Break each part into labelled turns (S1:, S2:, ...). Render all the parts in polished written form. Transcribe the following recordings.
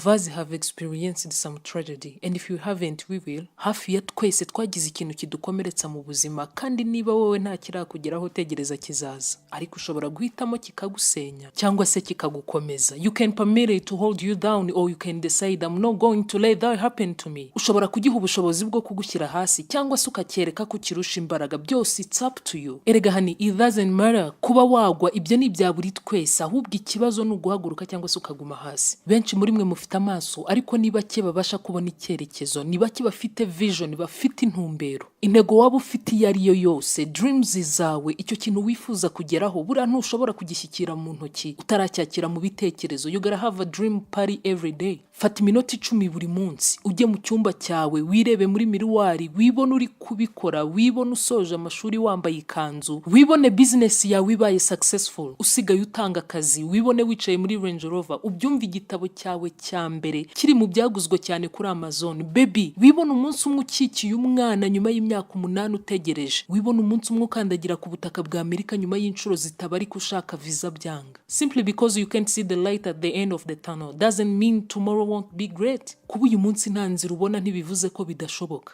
S1: of us have experienced some tragedy, and if you haven't, we will. Hafi ya twese twagize ikintu kidukomeretsa mu buzima, kandi niba wowe nta kirakugeraho, tegereza kizaza. Ariko ushobora guhitamo kikagusenya cyangwa se kikagukomeza. You can permit it to hold you down, or you can decide, "I'm not going to let that happen to me." Ushobora kugiha ubushobozi bwo kugushyira hasi cyangwa se ukacyereka ko ukirusha imbaraga. Byose, it's up to you. Erega honey, it doesn't matter kuba wagwa, ibyo ni ibya buri twese. Ahubwo ikibazo ni uguhaguruka cyangwa se ukaguma hasi. Benshi muri mwe mufite amaso, ariko ni bake babasha kubona icyerekezo, ni bake bafite vision, bafite intumbero. Intego waba ufite iyo ari yo yose, dreams zawe, icyo kintu wifuza kugeraho, buriya ntushobora kugishyikira mu ntoki utaracyakira mu bitekerezo. You gotta have a dream party every day. Fata iminota 10 buri munsi, ujye mu cyumba cyawe, wirebe muri miroir, wibone uri kubikora, wibone usoje amashuri wambaye ikanzu, wibone business yawe ibaye successful, usigaye utanga akazi, wibone wicaye muri Range Rover, ubyumve, igitabo cyawe cya mbere kiri mu byaguzwe cyane kuri Amazon. Baby, wibone umunsi umwe ukikiye umwana nyuma y'imyaka 8 utegereje, wibone umunsi umwe ukandagira ku butaka bwa Amerika nyuma y'inshuro zitabarika ushaka visa byanga. Simply because you can't see the light at the end of the tunnel doesn't mean tomorrow won't be great. Kuba uyu munsi nta nzira ubona ntibivuze ko bidashoboka.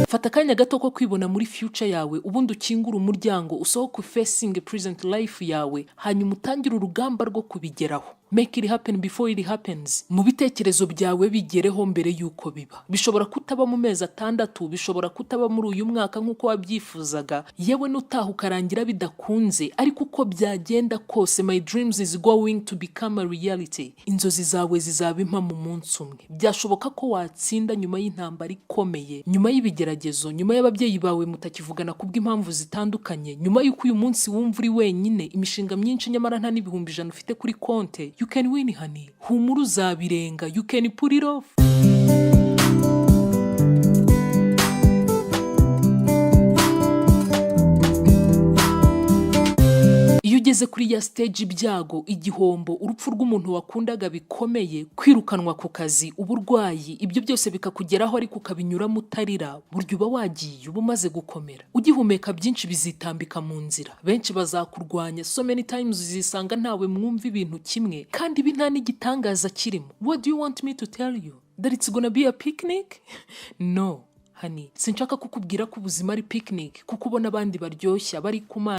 S1: Fata akanya gato ko kwibona muri future yawe, ubundi ukingure umuryango, usohoke, facing present life yawe, hanyuma utangire urugamba rwo kubigeraho. Make it happen before it happens. Mu bitekerezo byawe bigereho mbere y'uko biba. Bishobora kutaba mu mezi 6, bishobora kutaba muri uyu mwaka nk'uko wabyifuzaga, yewe n'utaha ukarangira bidakunze. Ariko uko byagenda kose, my dreams is going to become a reality. Inzozi zawe zizaba impamo umunsi umwe. Byashoboka ko watsinda nyuma y'intambara ikomeye, nyuma y'ibigeragezo, nyuma y'ababyeyi bawe mutakivugana kubw'impamvu zitandukanye, nyuma y'uko uyu munsi wumva uri wenyine, imishinga myinshi nyamara nta n'100,000 ufite kuri konte. You can win, honey. Humura, uzabirenga. You can pull it off. Iyo ugeze kuri ya stage, ibyago, igihombo, urupfu rw'umuntu wakundaga bikomeye, kwirukanwa ku kazi, uburwayi, ibyo byose bikakugeraho ariko ukabinyuramo utarira, burya uba wagiye, uba umaze gukomera. Ugihumeka byinshi bizitambika mu nzira, benshi bazakurwanya. So many times uzisanga ntawe mwumva ibintu kimwe, kandi ibi nta n'igitangaza kirimo. What do you want me to tell you, that it's gonna be a picnic? No honey, sinshaka kukubwira ko ubuzima ari picnic, kuko ubona abandi baryoshya bari ku mazi.